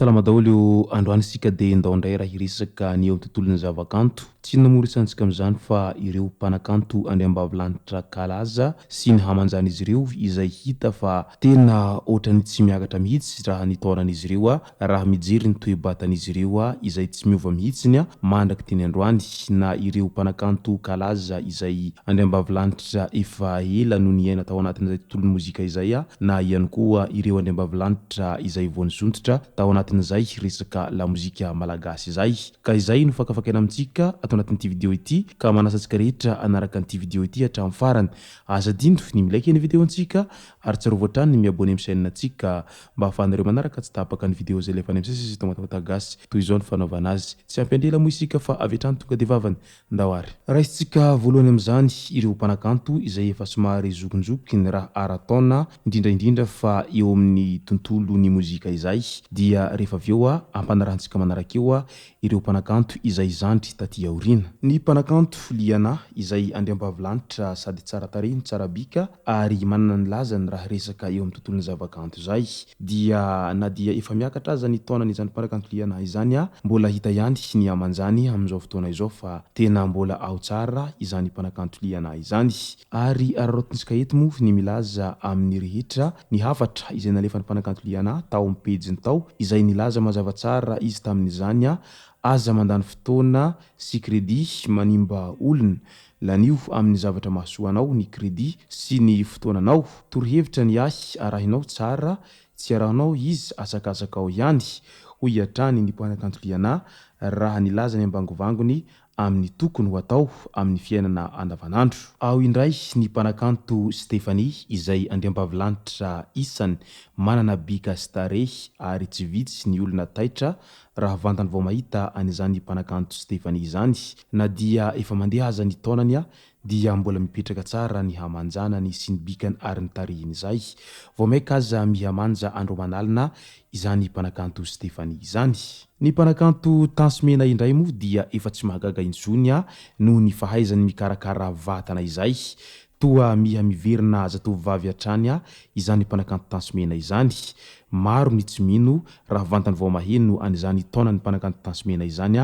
Salama daholo io, androany isika dia ndao indray raha hiresaka ny eo amin'ny tontolon'ny zavakanto. Tsy inona moa resahantsika amin'izany fa ireo mpanakanto andriambavilanitra kalaza sy ny hamanjan'izy ireo izay hita fa tena ohatran'ny tsy miakatra mihitsy raha ny taonan'izy ireo raha mijery ny toe-batan'izy ireo izay tsy miova mihitsiny mandraky teny androany na ireo mpanakanto kalaza izay andriambavilanitra efa ela no niaina tao anatin'izay tontolon'ny mozika izay na ihany koa ireo andriambavilanitra izay vao nisondrotra tao anatin'izay resaka lamozika malagasy izay. Ka izay no fakafakaina amintsika ato anatin'ity video ity ka manasa antsika rehetra hanaraka an'ity video ity hatramin'ny farany. Aza adino ny mi-like ny video antsika ary tsarovy hatrany ny mi-abonner amin'ny chaîne antsika mba ahafahanareo manaraka tsy tapaka ny video izay alefa any amin'ny sesy eto Matamataka Gasy. Toy izao ny fanaovana azy. Tsy ampy andrela moa isika fa avy hatrany tonga dia vavany. Ndao ary. Raisintsika voalohany amin'izany ireo mpanakanto izay efa somary zokinjokiny raha ara-taona, indrindra indrindra fa eo amin'ny tontolon'ny mozika izay, dia rehefa avy eo ampanarahantsika manaraka eo ireo mpanakanto izay zandry taty aoriana. Ny mpanakanto Liana izay andriambavilanitra sady tsara tarehy no tsara bika ary manana ny lazany raha resaka eo amin'ny tontolon'ny zavakanto izay dia na dia efa miakatra aza ny taonan'izany mpanakanto Liana izany mbola hita ihany ny hamanjany amin'izao fotoana izao fa tena mbola ao tsara izany mpanakanto Liana izany. Ary araraotintsika eto moa ny milaza amin'ny rehetra ny hafatra izay nalefan'ny mpanakanto Liana tao amin'ny pejiny tao izay nilaza mazava tsara izy tamin'izany, Aza mandany fotoana sy crédit manimba olona. Lanio amin'ny zavatra mahasoa anao ny crédit sy ny fotoananao. Torohevitra ny ahy arahinao tsara, tsy arahanao izy asakasakao ihany, hoy hatrany ny mpanakanto Liana raha nilaza ny ambangovangony amin'ny tokony ho atao amin'ny fiainana andavanandro. Ao indray ny mpanakanto Stéphanie izay andriambavilanitra isany manana bika sy tarehy ary tsy vitsy ny olona taitra raha vantany vao mahita an'izany mpanakanto Stéphanie izany. Na dia efa mandeha aza ny taonany dia mbola mipetraka tsara ny hamanjanany sy ny bikany ary ny tarehiny izay. Vao maika aza miha-manja andro aman'alina izany mpanakanto Stéphanie izany. Ny mpanakanto Tence Mena indray moa dia efa tsy mahagaga intsony noho ny fahaizany mikarakara vatana izay. Toa miha miverina zatovovavy hatrany izany mpanakanto Tence Mena izany. Maro ny tsy mino raha vantany vao maheno an'izany taonan'ny mpanakanto Tence Mena izany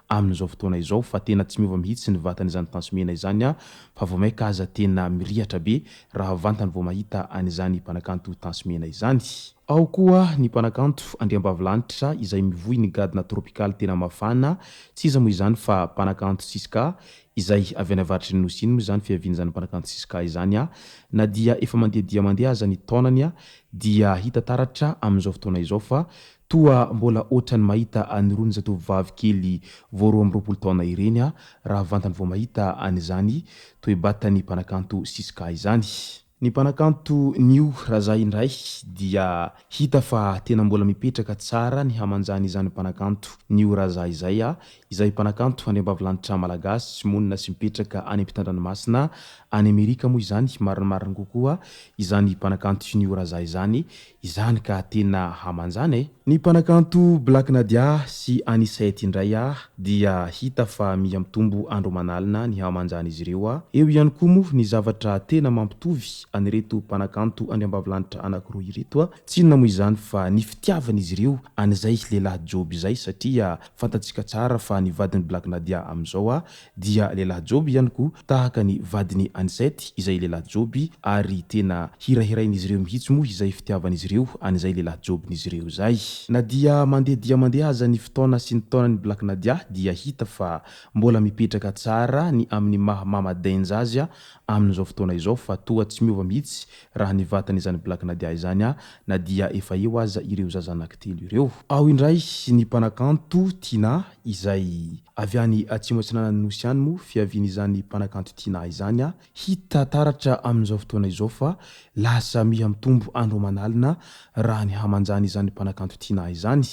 amin'izao fotoana izao fa tena tsy miova mihitsy ny vatan'izany Tence Mena izany fa vao maika aza tena mirihatra be raha vantany vao mahita an'izany mpanakanto Tence Mena izany. Ao koa ny mpanakanto andriambavilanitra izay mivoy ny gadona tropikaly tena mafana, tsy iza moa izany fa mpanakanto Siska izay avy any avaratry ny Nosy iny moa izany fiavian'izany mpanakanto Siska izany na dia efa mandeha dia mandeha aza ny taonany dia hita taratra amin'izao fotoana izao fa toa mbola ohatran'ny mahita an'irony zatovovavy kely vao 22 taona ireny raha vantany vao mahita an'izany toe-batan'ny mpanakanto Siska izany. Ny mpanakanto New Raza indray dia hita fa tena mbola mipetraka tsara ny hamanjany izany mpanakanto New Raza izay, izay mpanakanto andriambavilanitra malagasy monina sy mipetraka any ampitandranomasina any Amerika moa izany marimarina kokoa izany mpanakanto New Raza izany Izany ka tena hamanjana e! Ny mpanakanto Black Nadia sy Anicet indray dia hita fa miha mitombo andro aman'alina ny hamanjan'izy ireo. Eo ihany koa moa ny zavatra tena mampitovy an'ireto mpanakanto andriambavilanitra anankiroa ireto, tsy inona moa izany fa ny fitiavan'izy ireo an'izay lehilahy joby izay satria fantatsika tsara fa ny vadin'i Black Nadia amin'izao dia lehilahy joby ihany koa tahaka ny vadiny Anicet izay lehilahy joby ary tena hirahirain'izy ireo mihitsy moa izay fitiavan'izy ireo an'izay lehilahy jobin'izy ireo izay. Na dia mandeha dia mandeha aza ny fotoana sy ny taonan'i Black Nadia dia hita fa mbola mipetraka tsara ny amin'ny maha mama Denz azy amin'izao fotoana izao fa toa tsy miova mihitsy raha ny vatan'izany Black Nadia izany na dia efa eo aza ireo zaza anankitelo ireo. Ao indray ny mpanakanto Tinah izay avy any atsimo atsinanan'ny Nosy any moa fiavian'izany mpanakanto Tinah izany, hita taratra amin'izao fotoana izao fa lasa miha mitombo andro aman'alina raha ny hamanjan'izany mpanakanto Tinah izany.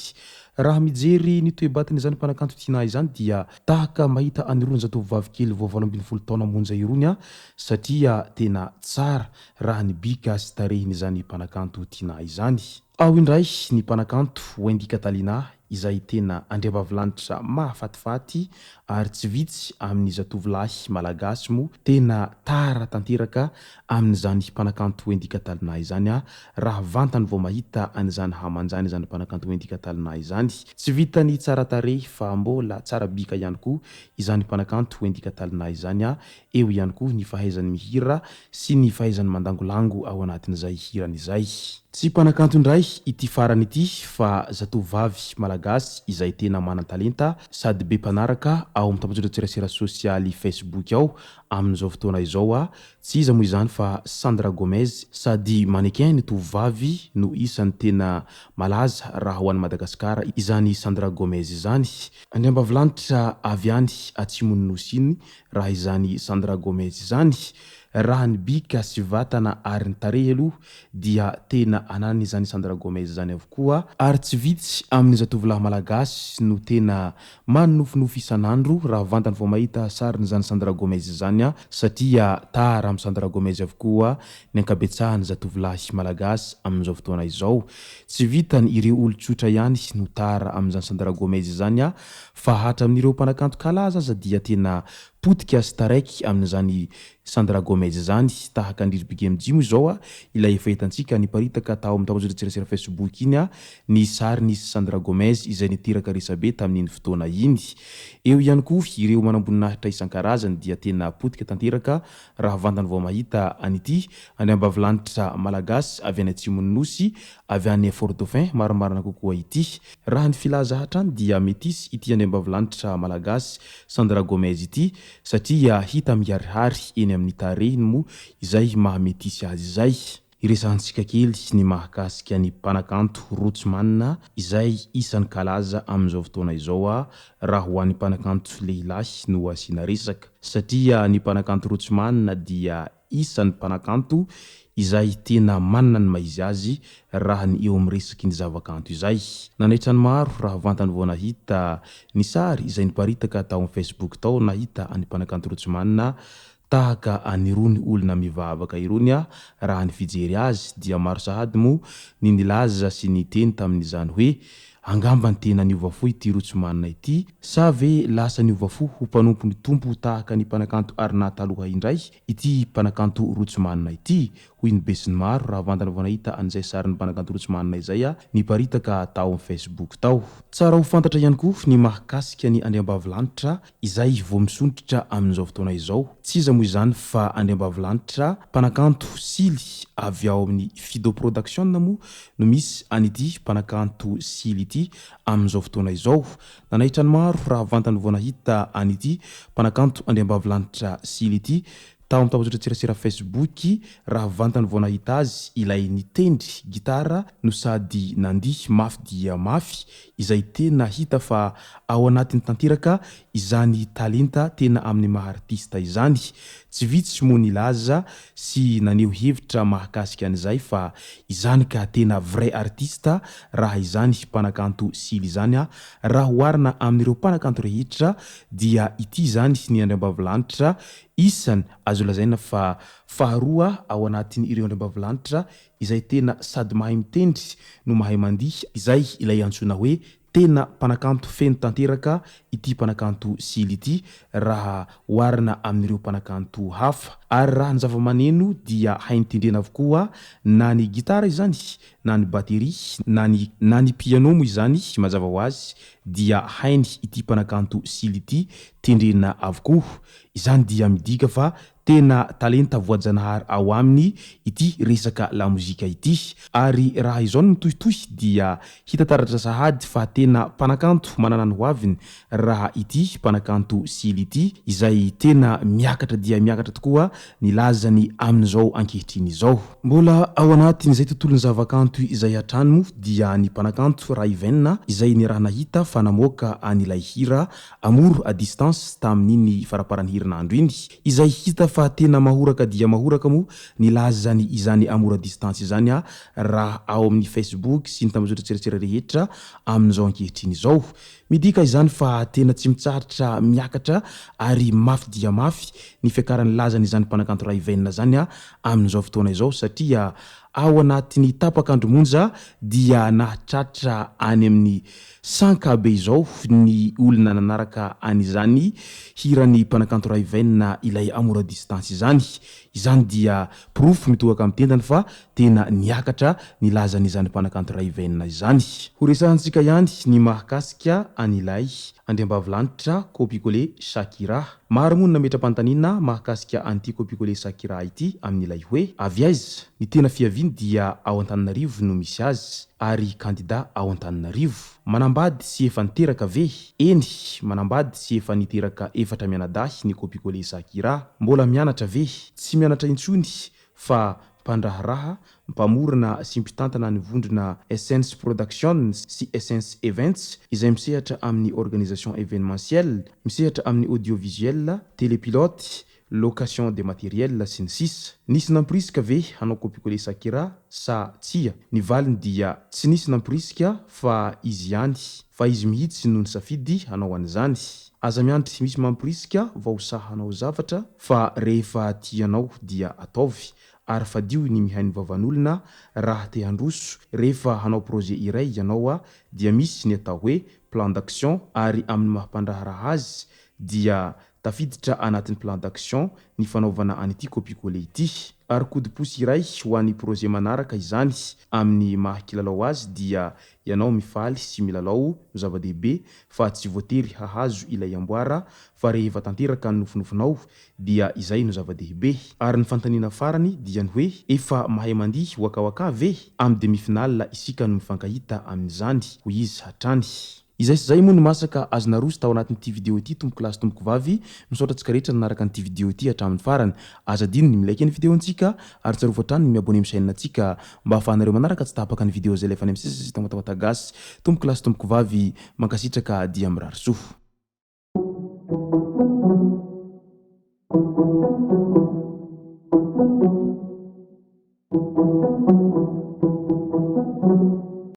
Raha mijery ny toe-batan'izany mpanakanto Tinah izany dia tahaka mahita an'irony zatovovavy kely vao 18 taona monja irony aho satria tena tsara raha ny bika sy tarehin'izany mpanakanto Tinah izany. Ao indray ny mpanakanto Wendy Cathalina izay tena andriambavilanitra mahafatifaty ary tsy vitsy amin'ny zatovolahy malagasy moa tena tara tanteraka amin'izany mpanakanto Wendy Cathalina izany aho raha vantany vao mahita an'izany hamanjany izany mpanakanto Wendy Cathalina izany. Tsy vitan'ny tsara tarehy fa mbola tsara bika ihany koa izany mpanakanto Wendy Cathalina izany eo ihany koa ny fahaizany mihira sy ny fahaizany mandangolango ao anatin'izay hirany izay. Tsy mpanakanto indray ity farany ity fa zatovovavy malagasy izay tena manan-talenta sady be mpanaraka ao amin'ny tambajotran-tserasera sosialy Facebook ao amin'izao fotoana izao. Tsy iza moa izany fa Sandra Gomez, sady mannequin ny tovovavy no isan'ny tena malaza raha ho an'i Madagasikara izany Sandra Gomez izany. Andriambavilanitra avy any atsimon'ny Nosy iny raha izany Sandra Gomez izany. Raha ny bika sy vatana ary ny tarehy aloha dia tena ananan'izany Sandra Gomez izany avokoa ary tsy vitsy amin'ny zatovolahy malagasy no tena Manonofinofy isan'andro raha vantany vao mahita sarin'izany Sandra Gomez izany aho satria tara amin'i Sandra Gomez avokoa ny ankabetsahan'ny zatovolahy malagasy amin'izao fotoana izao. Tsy vitan' ireo olon-tsotra ihany no tara amin'izany Sandra Gomez izany fa hatramin'ireo mpanakanto kalaza aza dia tena potika sy taraiky amin'izany Sandra Gomez izany, tahaka an-dry Big MJ moa izao ilay efa hitantsika niparitaka tao amin'ny tambajotran-tserasera Facebook iny ny sary nisy Sandra Gomez izay niteraka resabe tamin'iny fotoana iny. Eo ihany koa ireo manamboninahitra isan-karazany dia tena potika tanteraka raha vantany vao mahita an'ity andriambavilanitra malagasy avy any atsimon'ny Nosy, avy any Fort Dauphin marimarina kokoa ity. Raha ny filaza hatrany dia metisy ity andriambavilanitra malagasy Sandra Gomez ity satria hita miharihary eny amin'ny tarehiny moa izay maha metisy azy izay. Hiresahantsika kely ny mahakasika ny mpanakanto Rootsman izay isan'ny kalaza amin'izao fotoana izao raha ho an'ny mpanakanto lehilahy no asiana resaka satria ny mpanakanto Rootsman dia isan'ny mpanakanto izay tena manana ny maha izy azy raha ny eo amin'ny resaky ny zavakanto izay. Nanaitra ny maro raha vantany vao nahita ny sary izay niparitaka tao amin'ny Facebook tao nahita an'i mpanakanto Rotsimanina tahaka an'irony olona mivavaka irony aho raha ny fijery azy dia maro sahady moa ny nilaza sy niteny tamin'izany hoe Angamba ny tena niova fo ity Rotsimanina ity, sa ve lasa niova fo ho mpanompo ny Tompo tahaka ny mpanakanto Arnaud taloha indray ity mpanakanto Rotsimanina ity? hoy ny besinimaro raha vantany vao nahita an'izay sarin'ny mpanakanto Rotsimanina izay niparitaka tao amin'ny Facebook tao. Tsara ho fantatra ihany koa ny mahakasika ny andriambavilanitra izay vao misondrotra amin'izao fotoana izao. Tsy iza moa izany fa andriambavilanitra mpanakanto Sily avy ao amin'ny Fido Production moa no misy an'ity mpanakanto Sily ity amin'izao fotoana izao. Nanaitra ny maro raha vantany vao nahita an'ity mpanakanto andriambavilanitra Sily ity tao amin'ny tambajotran-tserasera Facebook raha vantany vao nahita azy ilay nitendry gitara no sady nandihy mafy dia mafy izay tena hita fa ao anatiny tanteraka izany talenta tena amin'ny maha artista izany. Tsy vitsy moa nilaza sy naneho hevitra mahakasika an'izay fa izany ka tena vrai artiste raha izany mpanakanto Sily izany raha oharina amin'ireo mpanakanto rehetra dia ity izany ny andriambavilanitra isany azo lazaina fa faharoa ao anatin'ireo andriambavilanitra izay tena sady mahay mitendry no mahay mandihy izay ilay antsoina hoe tena mpanakanto feno tanteraka ity mpanakanto Sily ity raha oharina amin'ireo mpanakanto hafa. Ary raha ny zavamaneno dia hainy tendrena avokoa na ny gitara izany na ny bateria na ny na ny piano moa izany mazava ho azy dia hainy ity mpanakanto Sily ity tendrena avokoa. Izany dia midika fa Tena talenta voajanahary ao aminy ity resaka lamozika ity. Ary raha izao no mitohitohy dia hita taratra sahady fa tena mpanakanto manana ny hoaviny raha ity mpanakanto Sily ity izay tena miakatra dia miakatra tokoa ny lazany amin'izao ankehitriny izao. Mbola ao anatin'izay tontolon'ny zavakanto izay hatrany moa dia ny mpanakanto Rayven izay niaraha-nahita fa namoaka an'ilay hira Amour à distance. distance tamin'iny faramparan'ny herinandro iny, izay hita fa tena mahoraka dia mahoraka moa ny lazany izany amour à distance izany raha ao amin'ny Facebook sy ny tambajotran-tserasera rehetra amin'izao ankehitriny izao. Midika izany fa tena tsy mitsahatra miakatra ary mafy dia mafy ny fiakaran'ny lazan'izany mpanakanto Rayven izany amin'izao fotoana izao satria ao anatin'ny tapak'andro monja dia nahatratra any amin'ny 100K be izao ny olona nanaraka an'izany hiran'ny mpanakanto Rayven ilay Amour à distance izany. Izany dia porofo mitohaka amin'ny tendany fa tena niakatra ny lazan'izany mpanakanto Rayven izany. Horesahantsika ihany ny mahakasika an'ilay andriambavilanitra Kopikole Shakira. Maro moa ny nametra-panontaniana mahakasika an'ity Kopikole Shakira ity amin'ilay hoe avy aiza? Ny tena fiaviany dia ao Antananarivo no misy azy ary kandida ao Antananarivo. Manambady sy efa niteraka ve? Eny, manambady sy efa niteraka efatra mianadahy ny Kopikole Shakira. Mbola mianatra ve? Tsy mianatra intsony fa mpandraharaha, mpamorona sy mpitantana ny vondrona Essence Productions sy Essence Events izay misehatra amin'ny organisation événementielle, misehatra amin'ny audiovisuel, télépilote, location de matériel, sy ny sisa. Nisy namporisika ve hanao kopikole Shakira sa tsia? Ny valiny dia tsy nisy namporisika fa izy ihany, fa izy mihitsy no nisafidy hanao an'izany. Aza miandry misy mamporisika vao sahy hanao zavatra fa rehefa tianao dia ataovy ary fadio ny mihaino vavan'olona raha te handroso, rehefa hanao projet iray ianao dia misy ny atao hoe plan d'action ary amin'ny maha mpandraharaha azy dia tafiditra anatin'ny plan d'action ny fanaovana an'ity copie-coller ity. Ary coup de pouce iray ho an'ny projet manaraka izany amin'ny maha kilalao azy dia ianao mifaly sy milalao no zava-dehibe fa tsy voatery hahazo ilay amboara fa rehefa tanteraka ny nofinofinao dia izay no zava-dehibe. Ary ny fanontaniana farany dia ny hoe efa mahay mandihy waka waka ve? Amin'ny demi-finale isika no mifankahita amin'izany, hoy izy hatrany. Izay sy izay moa no masaka azo naroso tao anatin'ity video ity tompoko lahy sy tompoko vavy, misaotra antsika rehetra nanaraka an'ity video ity hatramin'ny farany. Aza adino ny mi-like ny video-ntsika ary tsarovy hatrany ny mi-abonner amin'ny chaîne-ntsika mba ahafahanareo manaraka tsy tapaka ny video izay alefa any amin'ny sisa sy Tamatawata Gasy. Tompoko lahy sy tompoko vavy, mankasitraka dia mirary soa.